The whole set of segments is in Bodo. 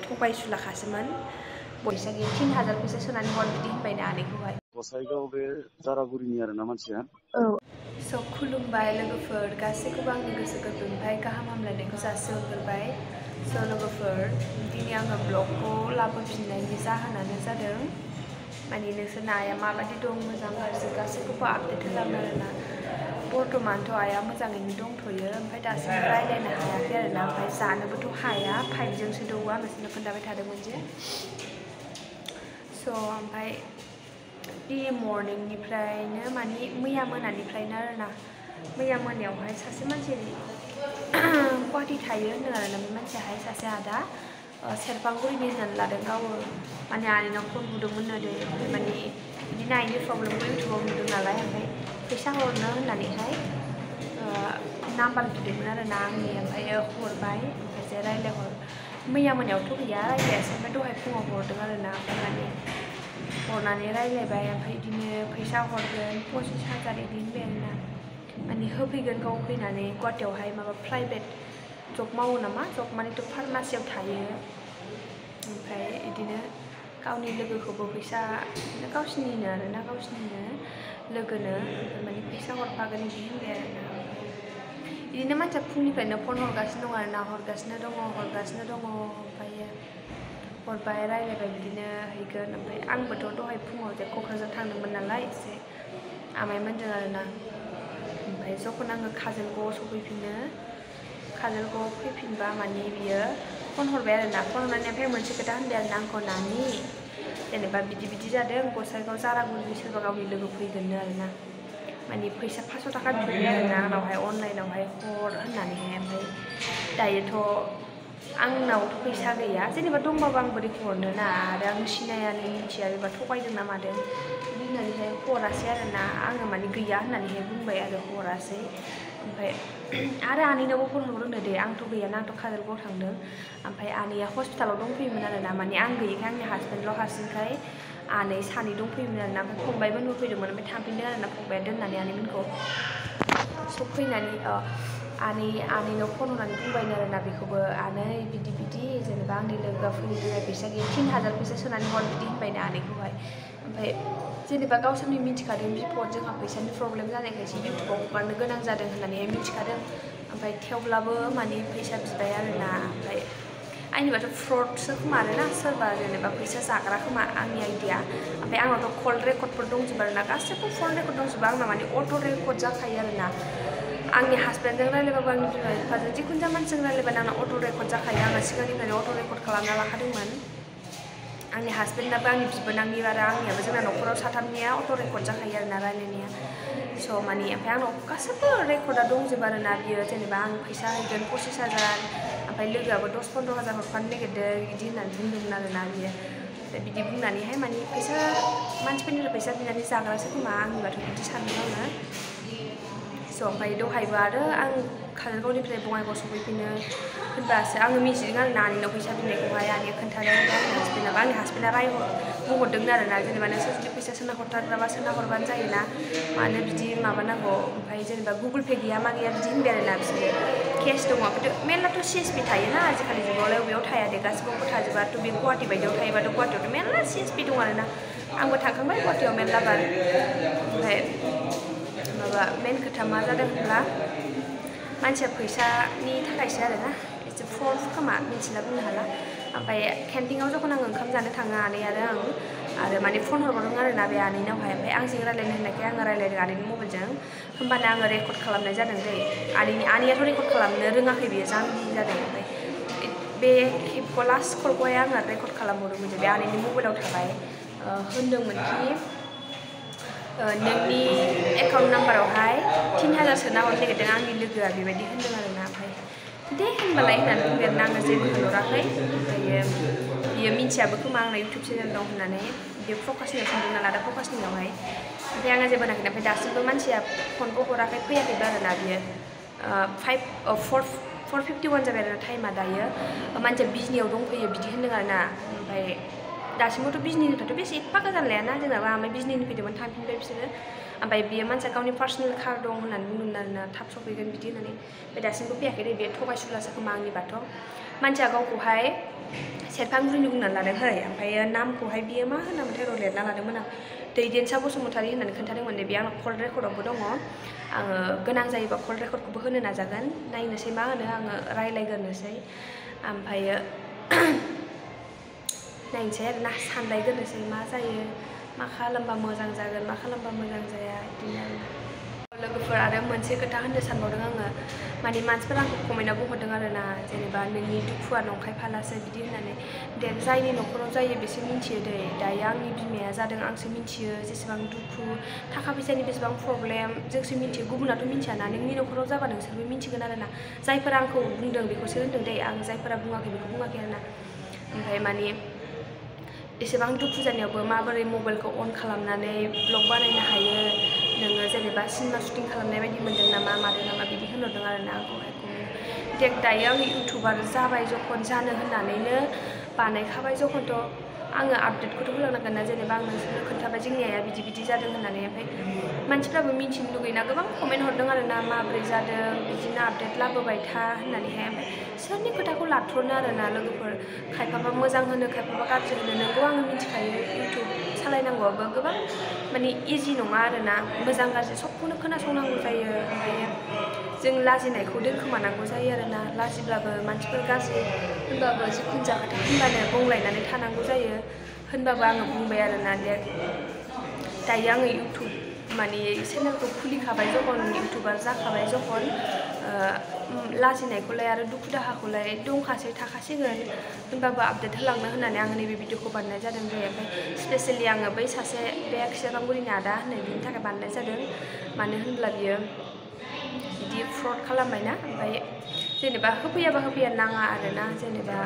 थगायसुलाखासोमोन फैसा गैया 3000 फैसा सोनानै हर बिदि होनबायना आनैखौहाय गसाइगाव बे जारागुरिनि आरोना मानसिया स' खुलुमबाय लोगोफोर गासैखौबो आंनि गोसो गोरबोनिफ्राय गाहाम हामलायनायखौ जासिहरग्रोबाय स' लोगोफोर दिनै आङो ब्लगखौ लाबोफिननायनि जाहोनानो जादों माने नोंसोरना आइया माबायदि दं मोजां गाज्रि गासैखौबो आपडेट होलांनो आरोना बर्थमानथ' आइया मोजाङैनो दंथ'यो ओमफ्राय दासिमबो रायज्लायनो हायाखै आरोना ओमफ्राय जानोबोथ' हाया पाइपजोंसो दौवो आं नोंसोरनो खोन्थाबाय थादोंमोन जे स' ओमफ्राय दिनै मर्निंनिफ्रायनो माने मैया मोनानिफ्रायनो आरोना मैया मोनायावहाय सासे मानसि गुवाहाटि थायो होनदों आरोना बे मानसियाहाय सासे आदा सेरफांगुरिनि होननानै लादों गावो माने आनैनाव फन बुदोंमोन आरो माने बिदिनो आइनि प्रब्लेमखौ इउटुबाव नुदों नालाय ओमफ्राय फैसा हरनो होननानैहाय नाम्बार बिदोंमोन आरोना आंनि ओमफ्राय हरबाय ओमफ्राय जे रायज्लायहर मैया मोनायावथ' गैया रायज्लायासै ओमफ्राय दहाय फुङाव हरदों आरोना ओमफ्राय माने हरनानै रायज्लायबाय ओमफ्राय बिदिनो फैसा हरगोन 25,000 बिदि होनबाय आरोना माने होफैगोन गाव फैनानै गुवाहाटियावहाय माबा प्राइभेट जब मावो नामा जब मानेथ' फार्मासियाव थायो ओमफ्राय बिदिनो गावनि लोगोखौबो फैसा गावसिनिनो आरोना गावसिनिनो लोगोनो माने फैसा हरफागोन बिदि होनबाय आरोना बिदिनो मानसिया फुंनिफ्रायनो फन हरगासिनो दं आरोना हरगासिनो दङ ओमफ्रायो हरबाय रायज्लायबाय बिदिनो हैगोन ओमफ्राय आंबोथ' दहाय फुङाव जे क'क्राझार थांदोंमोन नालाय एसे आमाइमोनजों आरोना ओमफ्राय जखन आङो काजलगावआव सफैफिनो काजलगावआव फैफिनबा माने बियो फन हरबाय आरोना फन हरनानै ओमफ्राय मोनसे खोथा होनबाय आरोना आंखौ नानि जेनेबा बिदि जादों गसाइगाव जारागुरिनि सोरबा गावनि लोगो फैगोननो आरोना माने फैसा 500 थाखा बिहरबाय आरोना आंनावहाय अनलाइनावहाय हर होननानैहाय ओमफ्राय दायोथ' आंनावथ' फैसा गैया जेनेबा दंबाबो आं बोरै हरनो ना आरो आं सिनायानो मिथिया एबा थगायदों ना मादों बिदि होननानैहाय हरासै आरोना आङो माने गैया होननानैहाय बुंबाय आरो हरासै ओमफ्राय आरो आनैनावबो फन हरग्रोनो दे आंथ' गैयाना आंथ' काजलगावआव थांदों ओमफ्राय आनैया हस्पिटालाव दंफैयोमोन आरोना माने आं गैयैखाय आंनि हासबेन्डल' हारसिंखाय आनै सानै दंफैयोमोन आरोना ओमफ्राय फंबायबो नुफैदोंमोन ओमफ्राय थांफिनदों आरोना फंबाया दोननानै आनैमोनखौ स' फैनानै आनैनाव फन हरनानै बुंबायनो आरोना बेखौबो आनै बिदि जेनेबा आंनि लोगोआ फैनो थाखाय फैसा गैया 3000 फैसा सोनानै हर बिदि होनबायना आनैखौहाय ओमफ्राय जेनेबा गावसोरनि मिथिखादों बिपद जोंहा फैसानि प्रब्लेम जानायखायसो इउटुबाव हगारनो गोनां जादों होननानैहाय मिथिखादों ओमफ्राय थेवब्लाबो माने फैसा बिबाय आरोना ओमफ्राय आंनिबाथ' फ्रडसो खोमा आरोना सोरबा जेनेबा फैसा जाग्रा खोमा आंनि आइडिया ओमफ्राय आंनावथ' कल रेकर्डफोर दंजोबो आरोना गासैबो फन रेकर्ड दंजोबो आंना माने अट' रेकर्ड जाखायो आरोना आंनि हासबेन्डजों रायज्लायबाबो आंनि बिमा बिफाजों जिखुनु जा मानसिजों रायज्लायबानो आंना अट' रेकर्ड जाखायो आङो सिगांनिफ्रायनो अट' रेकर्ड खालामना लाखादोंमोन आंनि हासबेन्डनाबो आंनि बिबोनांनि आरो आंनियाबो जोंना न'खराव साथामनिया अट' रेकर्ड जाखायो आरोना रायज्लायनाया स' माने ओमफ्राय आंनाव गासैबो रेकर्डआ दंजोबो आरोना बियो जेनेबा आं फैसा हैगोन 25,000 ओमफ्राय लोगोआबो 10-15,000 हरफानो नागिरदों बिदि होननानै बुंदोंमोन आरोना बियो ओमफ्राय बिदि बुंनानैहाय माने फैसा मानसिफोरनिफ्राय फैसा बिनानै जाग्रासो खोमा आंनिबाथ' बिदि सानदों आङो स' ओमफ्राय दहायबो आरो आं काजलगावनिफ्राय बङाइगाव सफैफिनो होनबासो आङो मिथिदों आरोना आनैनाव फैसा बिनायखौहाय आनैया खोन्थादों आंनि हासबेन्डआ बुंहरदोंमोन आरोना जेनेबा नोंसोर जुदि फैसा सोना हरथारग्राबा सोना हरबानो जायोना मानो बिदि माबानांगौ ओमफ्राय जेनेबा गुगोल पे गैया मा गैया बिदि होनबाय आरोना बिसोरो केस दङ खिन्थु मेरलाथ' CSP थायोना आजिखालि जुगावलाय बबेयाव थाया दे गासिबावबो थाजोबाथ' बे गुवाहाटि बायदियाव थायोबाथ' गुवाहाटियावथ' मेरला CSP दं आरोना आंबो थांखांबाय गुवाहाटियाव मेरला बार ओमफ्राय माबा मेन खोथा मा जादों होनब्ला मानसिया फैसानि थाखायसो आरोना एसे फ्रड खोमा मिथिला बुंनो हाला ओमफ्राय केन्टिनाव जखन आं ओंखाम जानो थाङो आनै आरो माने फन हरबावदों आरोना बे आनैनावहाय ओमफ्राय आंजों रायज्लायनो होननायखाय आङो रायज्लायदों आनैनि मबाइलजों होमबानो आङो रेकर्ड खालामनाय जादों दै आनैयाथ' रेकर्ड खालामनो रोङाखै बियो जाम्बि जादों ओमफ्राय बे खेबखौ लास्ट कलखौहाय आङो रेकर्ड खालामहरदोंमोन जे बे आनैनि मबाइलाव थाबाय होनदोंमोनखि नोंनि एकाउन्ट नाम्बारावहाय 3000 सोना हरनो नागिरदों आंनि लोगोआ बेबायदि होनदों आरोना ओमफ्राय दे होनबालाय होननानै बुंबाय आरोना आङो जेबो होनहराखै ओमफ्रायो बियो मिथियाबो खोमा आंना इउटुब चेनेल दं होननानै बियो प्रकाशनियाव सोंदों नालाय दा प्रकाशनियावहाय ओमफ्राय आङो जेबो होनाखै ओमफ्राय दासिमबो मानसिया फनबो हराखै फैयाखैबो आरोना बियो 4:51 जाबाय आरोना टाइमा दायो मानसिया बिजनियाव दंफैयो बिदि होनदों आरोना ओमफ्राय दासिमबोथ' बिजनिनिफ्रायथ' बेसे एफा गोजान लायाना जेनेबा ओमफ्राय बिजनिनि फैदोंमोन थांफिनबाय बिसोरो ओमफ्राय बियो मानसिया गावनि पार्सनेल कार दं होननानै बुंदोंमोन आरोना थाब सफैगोन बिदि होननानै ओमफ्राय दासिमबो फैयाखै दे बे थगायसुलासो खोमा आंनिबाथ' मानसिया गावखौहाय सेरफांगुरिनि बुंनानै लादों है ओमफ्रायो नामखौहाय बियो मा होनामोनथाय र' लिरना लादोंमोन आं दैदेनसा बसुमतारी होननानै खोन्थादोंमोन दे बेयो आंना कल रेकर्डआवबो दङ आङो गोनां जायोबा कल रेकर्डखौबो होनो नाजागोन नायनोसै मा होनो आङो रायलायग्रोनोसै ओमफ्रायो नायनोसै आरोना सानलायग्रोनोसै मा जायो मा खालामबा मोजां जागोन मा खालामबा मोजां जाया बिदिनो आरोना लोगोफोर आरो मोनसे खोथा होननो सानबावदों आङो माने मानसिफोरा आंखौ कमेन्टआव बुंहरदों आरोना जेनेबा नोंनि दुखुआ नंखाय फालासो बिदि होननानै दे जायनि न'खराव जायो बिसोर मिन्थियो दे दायो आंनि बिमाया जादों आंसो मिन्थियो जेसेबां दुखु थाखा फैसानि बेसेबां प्रब्लेम जोंसो मिन्थियो गुबुनाथ' मिन्थियाना नोंनि न'खराव जाबा नोंसोरबो मिन्थिगोन आरोना जायफोरा आंखौ बुंदों बेखौसो होनदों दे आं जायफोरा बुङाखै बेखौ बुङाखै आरोना ओमफ्राय माने एसेबां दुखु जानायावबो माबोरै मबाइलखौ अन खालामनानै ब्लग बानायनो हायो नोङो जेनेबा सिनेमा शुटिं खालामनाय बायदि मोन्दों नामा मादों नामा बिदि होनहरदों आरोना आंखौहाय देख दायो आङो इउटुबार जाबाय जखन जानो होननानैनो बानायखाबाय जखनथ' आङो आपडेटखौथ' होलांनांगोन ना जेनेबा आं नोंसोरनो खोन्थाबाय जोंनि आइया बिदि बिदि जादों होननानै ओमफ्राय मानसिफ्राबो मिन्थिनो लुगैना गोबां कमेन्ट हरदों आरोना माबोरै जादों बिदिनो आपडेट लाबोबाय था होननानैहाय ओमफ्राय सोरनि खोथाखौ लाथ्र'नो आरोना लोगोफोर खायफाबा मोजां होनो खायफाबा गाज्रि होनो नोंगौ आङो मिथिखायो इउटुब सालायनांगौआबो गोबां माने इजि नङा आरोना मोजां गाज्रि सबखौनो खोनासंनांगौ जायो ओमफ्राय जों लाजिनायखौ दोनखोमानांगौ जायो आरोना लाजिब्लाबो मानसिफोर गाज्रि होनबाबो जिखुनु जाया खोथा होनबानो गंग्लायनानै थानांगौ जायो होनबाबो आङो बुंबाय आरोना दे दायो आङो इउटुब माने चेनेलखौ खुलिखाबाय जखन इउटुबार जाखाबाय जखन लाजिनायखौलाय आरो दुखु दाहाखौलाय दंखासै थाखासिगोन होनबाबो आपडेट होलांनो होननानै आङो नैबे भिडिअखौ बानायनाय जादों दे ओमफ्राय स्पेसियेलि आङो बै सासे बे सेरफांगुरिनि आदा होननाय बिनि थाखाय बानायनाय जादों मानो होनब्ला बियो बिदि फ्रड खालामबायना ओमफ्राय जेनेबा होफैयाबा होफैया नाङा आरोना जेनेबा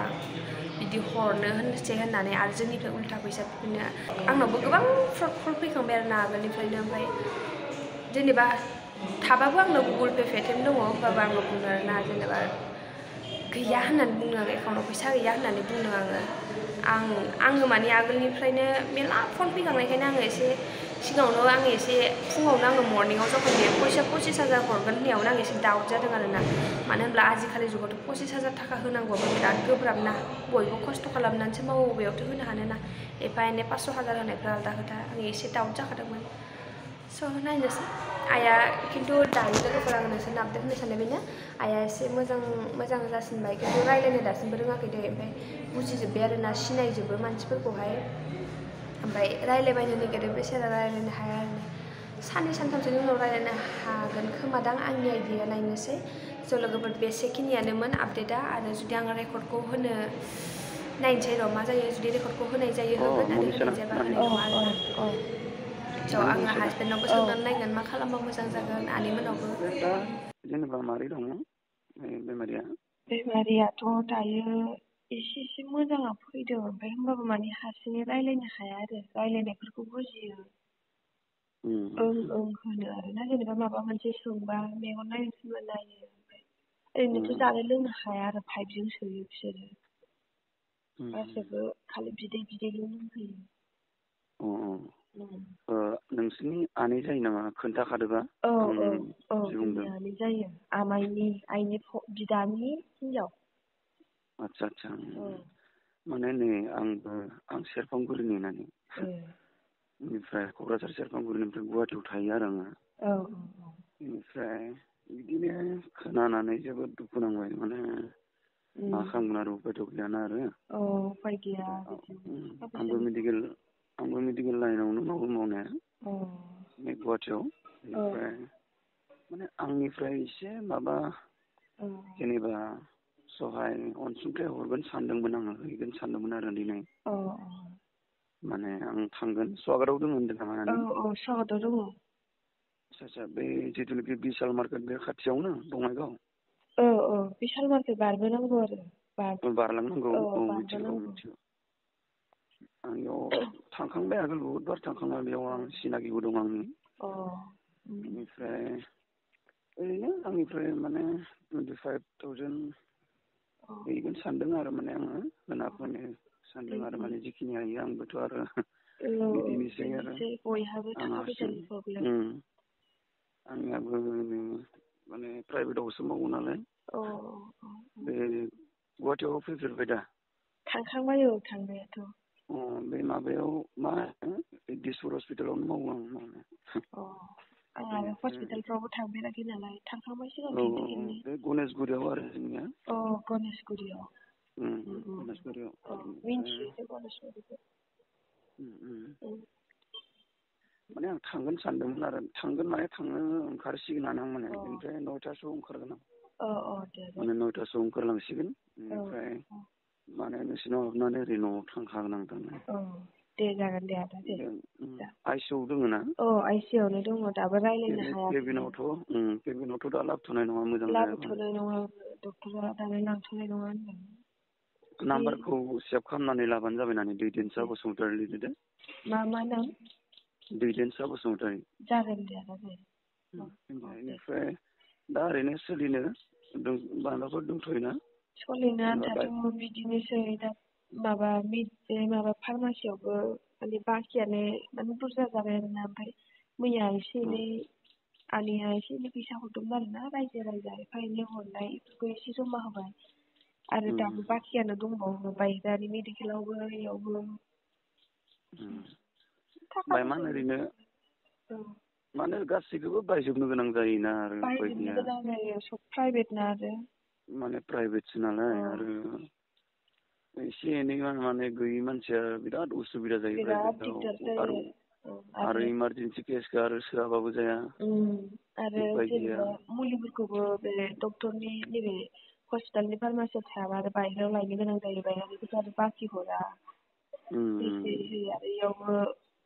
बिदि हरनो होनसै होननानै आरो जोंनिफ्राय उल्था फैसा बिदिनो आंनावबो गोबां फ्रड कल फैखांबाय आरोना आगोलनिफ्रायनो ओमफ्राय जेनेबा थाबाबो आंनाव गुगल पे पेटिएम दङ होमबाबो आङो बुङो आरोना जेनेबा गैया होननानै बुंदों आङो एकाउन्टाव फैसा गैया होननानै बुंदों आङो माने आगोलनिफ्रायनो मेरला फन फैखांनायखायनो आङो एसे सिगाङावनो आङो एसे फुङावनो आङो मर्निंआव जखन बे 25,000 हरगोन होननायावनो आं एसे दाउट जादों आरोना मानो होनब्ला आजिखालि जुगावथ' 25,000 थाखा होनांगौआबो बिराद गोब्राब ना बयबो खस्थ' खालामनानैसो मावो बबेयावथ' होनो हानो ना एफा एनै 500,000 होनायफ्रा आलादा खोथा आं एसे दाउट जाखादोंमोन स' नायनोसै आइया खिन्थु दायो लोगोफोर आं नोंसोरनो आपडेट होनो साननाय बेनो आइया एसे मोजां जासिनबाय खिन्थु रायज्लायनो दासिमबो रोङाखै दे ओमफ्राय बुजिजोब्बाय आरोना सिनायजोबो मानसिफोरखौहाय ओमफ्राय रायज्लायबायनो नागिरो बेसेरा रायज्लायनो हाया आरो साननै सानथामसोनि उनाव रायज्लायनो हागोन खोमादां आंनि आइडिया नायनोसै ज' लोगोफोर बेसेखिनियानोमोन आपडेटआ आरो जुदि आं रेकर्डखौ होनो नायनोसै र' मा जायो जुदि रेकर्डखौ होनाय जायो होगोन आरो होनाय जायाबा होनाय नङा आरोना स' आङो हासबेन्डनावबो सोंनानै नायगोन मा खालामबा मोजां जागोन आनैमोनावबो दा जेनेबा मारै दङ बेमारियाथ' दायो एसे मोजाङा फैदों ओमफ्राय होमबाबो माने हारसिङै रायज्लायनो हाया आरो रायज्लायनायफोरखौ बुजियो ओं होनो आरोना जेनेबा माबा मोनसे सोंबा मेगन नायनो थिनबा नायो ओमफ्राय ओरैनोथ' जानो लोंनो हाया आरो पाइपजों सोयो बिसोरो गासैबो खालि बिदैल' लोंहोयो नोंसोरनि आनै जायो नामा खोन्थाखादोबा औ जोंनि आनै जायो आइनि बिदानि हिनजाव आदसा माने नै आं सेरफांगुरिनि होननानै बेनिफ्राय क'क्राझार सेरफांगुरिनिफ्राय गुवाहाटियाव थायो आरो आङो बेनिफ्राय बिदिनो खोनानानै जोबोद दुखु नांबाय माने मा खालामगोन आरो उपायथ' गैयाना आरो उपाय गैया आंबो मेडिकेल लाइनावनो मावो मावनाया गुवाहाटियाव बेनिफ्राय माने आंनिफ्राय एसे माबा जेनेबा सहाय अनसुंथाइ हरगोन सानदोंमोन आङो हैगोन सानदोंमोन आरो दिनै माने आं थांगोन स्वागताव दङ होनदों नामा स्वागताव दङ आदसा बे जिथुनाखि बिशाल मार्केट बे खाथियावनो बङाइगाव बिशाल मार्केट बारबोनांगौ आरो बारलांनांगौ मिथिगौ आं बेयाव थांखांबाय आगोल बहुदबार थांखांबाय बेयाव आं सिनाकिबो दं आंनि बेनिफ्राय ओरैनो आंनिफ्राय माने 25,000 हैगोन सानदों आरो माने आङो होनो सानदों आरो माने जिखिनि हायो आंबोथ' आरो बिदिनोसै आरो आंनियाबो माने प्राइभेटावसो मावो नालाय बे गुवाहाटियाव फैफेरबाय दा थांखांबाय थांनायाथ' बे माबायाव मा दिसपुर हस्पिटालावनो मावो आं मावनाया आं आरो हस्पिटालफ्रावबो थांफेराखै नालाय थांखांबाय सिगां खेबसे बे गणेशगुरियाव आरो जोंनिया गणेशगुरियाव गणेशगुरियाव मिन्थियो गणेशगुरिखौ माने आं थांगोन सानदोंमोन आरो थांगोन माने थांनो ओंखारसिगोनानो आं माने ओमफ्राय 9टासोआव ओंखारगोन आं माने 9टासोआव ओंखारलांसिगोन ओमफ्राय माने नोंसिनाव हाबनानै ओरै न'आव थांखागोन आं थांनाया दे जागोन दे आदा दे आइसिइउआव दङ ना आइसिइउआवनो दङ दाबो रायलायनो हायाखै केबिनावथ' दा लाबोथ'नाय नङा मोजां लाबोथ'नाय नङा डक्टरा दानो लांथ'नाय नङा होनदों नाम्बारखौ सेभ खालामनानै लाबानो जाबाय नानि दैदेनसा बसुमतारी लिरदो मा नाम दैदेनसा बसुमतारी जागोन दे आदा दे बेनिफ्राय दा ओरैनो सोलिनो माबाफोर दंथ'योना सोलिनो आन्थाथ' बिदिनोसै दा माबा फार्मासियावबो माने बाखियानो माने बुरजा जाबाय आरोना ओमफ्राय मैया एसे एनै आनैया एसे एनै फैसा हरदोंमोन आरोना रायजो एफा एनै हरनाय बेफोरखौ एसे जमा होबाय आरो दाबो बाखियानो दंबावो बायदारि मेडिकेलावबो इयावबो बायमान ओरैनो माने गासैखौबो बायजोबनो गोनां जायोना आरो बायजोबनो गोनां जायो सब प्राइभेट ना आरो माने प्राइभेटसो नालाय आरो एसे एनै माने गैयि मानसिया बिराद उसुबिदा जायो प्राइभेटआव आरो इमारजेन्सि केसखौ आरो सोआबाबो जाया आरो जेनेबा मुलिफोरखौबो बे डक्टरनि नैबे हस्पिटालनि फार्मासियाव थायाबा आरो बायहेरायाव लायनो गोनां जायो बायहेरानिखौथ' आरो बाखि हरा बेसे होयो आरो इयावबो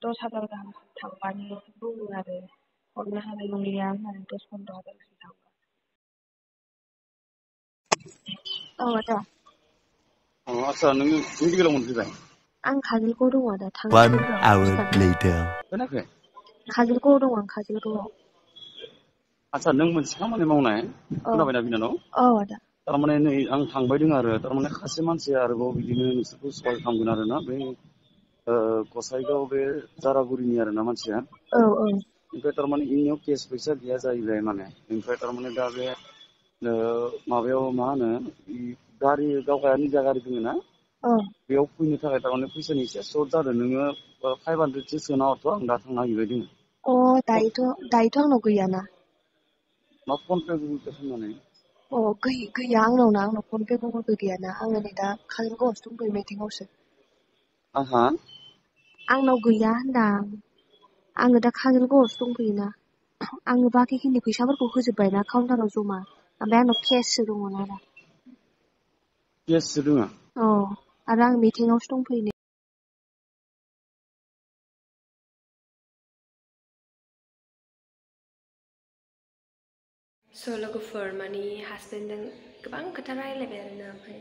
10,000 गाहाम थांबानो बुङो आरो हरनो हानाय नंलिया होननानै 10-15 हाजारसिम थांबा आदा आदसा नों मेडिकेलाव मोनफैबाय आं काजलगावआव दङ आदा थांगासिनो खोनायाखै काजलगावआव दङ आं काजलगावआव आदसा नों मोनसे खामानि मावनाय खोनाबायना बिनानाव आदा थारमाने नै आं थांबाय दं आरो थारमाने सासे मानसिया आरोबाव बिदिनो नोंसोरखौ सहाय खालामगोन आरो ना बे गसाइगाव बे जारागुरिनि आरो ना मानसिया ओमफ्राय थारमाने इनियाव केस फैसा गैया जाहैबाय माने ओमफ्राय थारमाने दा बे माबायाव मा होनो गारि गावगाया निजा गारि दङ ना बेयाव फैनो थाखाय थारमाने फैसानि एसे सर्ट जादों नोङो 500सो सोना हरथ' आं दा थांनो नागिरबाय दङ दायोथ' आंनाव गैयाना मा फन पे गुगोल पे खालामनानै गैया आंनाव फन पे गुगोल पे गैयाना आङो नै दा काजलगावआवसो दंफैयो मिटिंआवसो आंनाव गैया होनदां आङो दा काजलगावआवसो दंफैयोना आङो बाखिखिनि फैसाफोरखौ होजोब्बायना काउन्टाराव जमा ओमफ्राय आंनाव केससो दङ ना दा केससो दङ आरो आं मिटिंआवसो दंफैयो लोगोफोर माने हासबेन्डजों गोबां खोथा रायलायबाय आरोना ओमफ्राय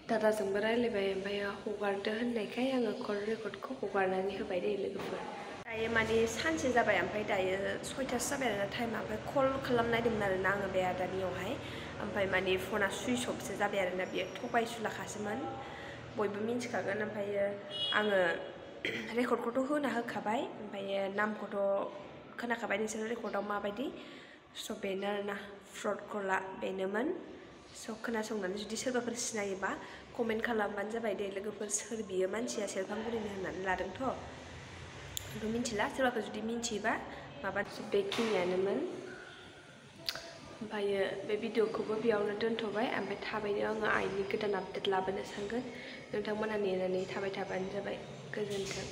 दादाजोंबो रायलायबाय ओमफ्राय हगारदो होननायखाय आङो कल रेकर्डखौ हगारनानै होबाय दे लोगोफोर दायो माने सानसे जाबाय ओमफ्राय दायो 6टासो जाबाय आरोना टाइमा ओमफ्राय कल खालामनायदोंमोन आरोना आङो बे आदानियावहाय ओमफ्राय माने फना सुइच अफसो जाबाय आरोना बेयो थगायसुलाखासोमोन बयबो मिन्थिखागोन ओमफ्रायो आङो रेकर्डखौथ' होना होखाबाय ओमफ्रायो नामखौथ' खोनाखाबाय नोंसोर रेकर्डआव माबायदि स' बेनो आरोना फ्रड कलआ बेनोमोन स' खोनासंनानै जुदि सोरबाफोर सिनायोबा कमेन्ट खालामबानो जाबाय दे लोगोफोर सोर बियो मानसिया सेरफांगुरिनि होननानै लादोंथ' आंथ' मिन्थिला सोरबाफोर जुदि मिन्थियोबा माबा बेखिनियानोमोन ओमफ्रायो बे भिडिअखौबो बेयावनो दोनथ'बाय ओमफ्राय थाबैनो आङो आइनि गोदान आपडेट लाबोनो सानगोन नोंथांमोना नेनानै थाबाय थाबानो जाबाय गोजोन्थों